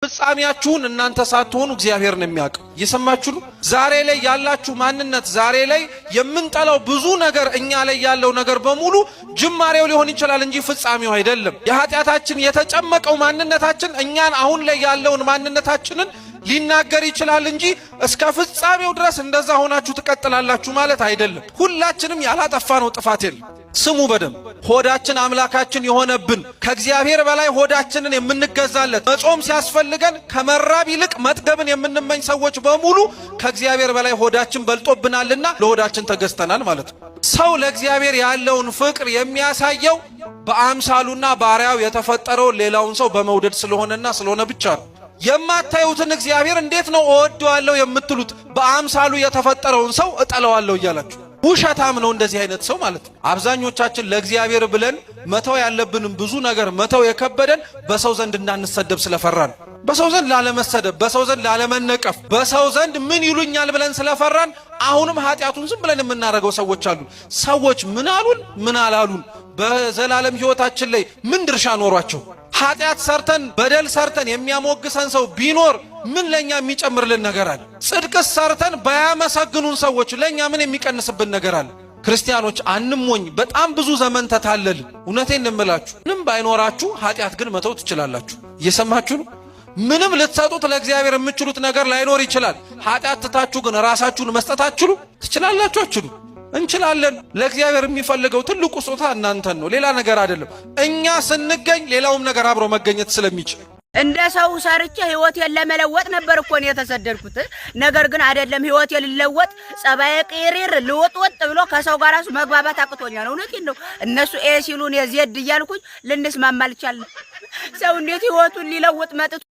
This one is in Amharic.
ፍጻሜያችሁን እናንተ ሳትሆኑ እግዚአብሔር ነው የሚያውቀው። እየሰማችሁ ነው። ዛሬ ላይ ያላችሁ ማንነት፣ ዛሬ ላይ የምንጠላው ብዙ ነገር፣ እኛ ላይ ያለው ነገር በሙሉ ጅማሬው ሊሆን ይችላል እንጂ ፍጻሜው አይደለም። የኃጢአታችን የተጨመቀው ማንነታችን እኛን አሁን ላይ ያለውን ማንነታችንን ሊናገር ይችላል እንጂ እስከ ፍጻሜው ድረስ እንደዛ ሆናችሁ ትቀጥላላችሁ ማለት አይደለም። ሁላችንም ያላጠፋነው ጥፋት የለም። ስሙ በደንብ። ሆዳችን አምላካችን የሆነብን፣ ከእግዚአብሔር በላይ ሆዳችንን የምንገዛለት፣ መጾም ሲያስፈልገን ከመራብ ይልቅ መጥገብን የምንመኝ ሰዎች በሙሉ ከእግዚአብሔር በላይ ሆዳችን በልጦብናልና ለሆዳችን ተገዝተናል ማለት ነው። ሰው ለእግዚአብሔር ያለውን ፍቅር የሚያሳየው በአምሳሉና ባሪያው የተፈጠረውን ሌላውን ሰው በመውደድ ስለሆነና ስለሆነ ብቻ ነው። የማታዩትን እግዚአብሔር እንዴት ነው እወደዋለሁ የምትሉት? በአምሳሉ የተፈጠረውን ሰው እጠለዋለሁ እያላችሁ ውሸታም ነው እንደዚህ አይነት ሰው ማለት ነው። አብዛኞቻችን ለእግዚአብሔር ብለን መተው ያለብንም ብዙ ነገር መተው የከበደን በሰው ዘንድ እንዳንሰደብ ስለፈራን፣ በሰው ዘንድ ላለመሰደብ፣ በሰው ዘንድ ላለመነቀፍ፣ በሰው ዘንድ ምን ይሉኛል ብለን ስለፈራን አሁንም ኃጢአቱን ዝም ብለን የምናደርገው ሰዎች አሉ። ሰዎች ምን አሉን ምን አላሉን በዘላለም ሕይወታችን ላይ ምን ድርሻ ኖሯቸው? ኃጢአት ሰርተን በደል ሰርተን የሚያሞግሰን ሰው ቢኖር ምን ለኛ የሚጨምርልን ነገር አለ? ጽድቅስ ሰርተን ባያመሰግኑን ሰዎች ለኛ ምን የሚቀንስብን ነገር አለ? ክርስቲያኖች አንሞኝ። በጣም ብዙ ዘመን ተታለልን። እውነቴን እንምላችሁ፣ ምንም ባይኖራችሁ ኃጢአት ግን መተው ትችላላችሁ። እየሰማችሁ ነው። ምንም ልትሰጡት ለእግዚአብሔር የምትችሉት ነገር ላይኖር ይችላል። ኃጢአት ትታችሁ ግን ራሳችሁን መስጠት አትችሉ? ትችላላችሁ? አትችሉ? እንችላለን። ለእግዚአብሔር የሚፈልገው ትልቁ ስጦታ እናንተን ነው፣ ሌላ ነገር አይደለም። እኛ ስንገኝ ሌላውም ነገር አብሮ መገኘት ስለሚችል። እንደ ሰው ሰርቼ ህይወቴን ለመለወጥ ነበር እኮ ነው የተሰደድኩት። ነገር ግን አይደለም፣ ህይወቴ ልለወጥ ጸባዬ ቅሪር ልውጥውጥ ብሎ ከሰው ጋር ራሱ መግባባት አቅቶኛል። እውነቴን ነው። እነሱ A ሲሉ እኔ Z እያልኩኝ ልንስማማ አልቻልንም። ሰው እንዴት ህይወቱን ሊለውጥ መጥቶ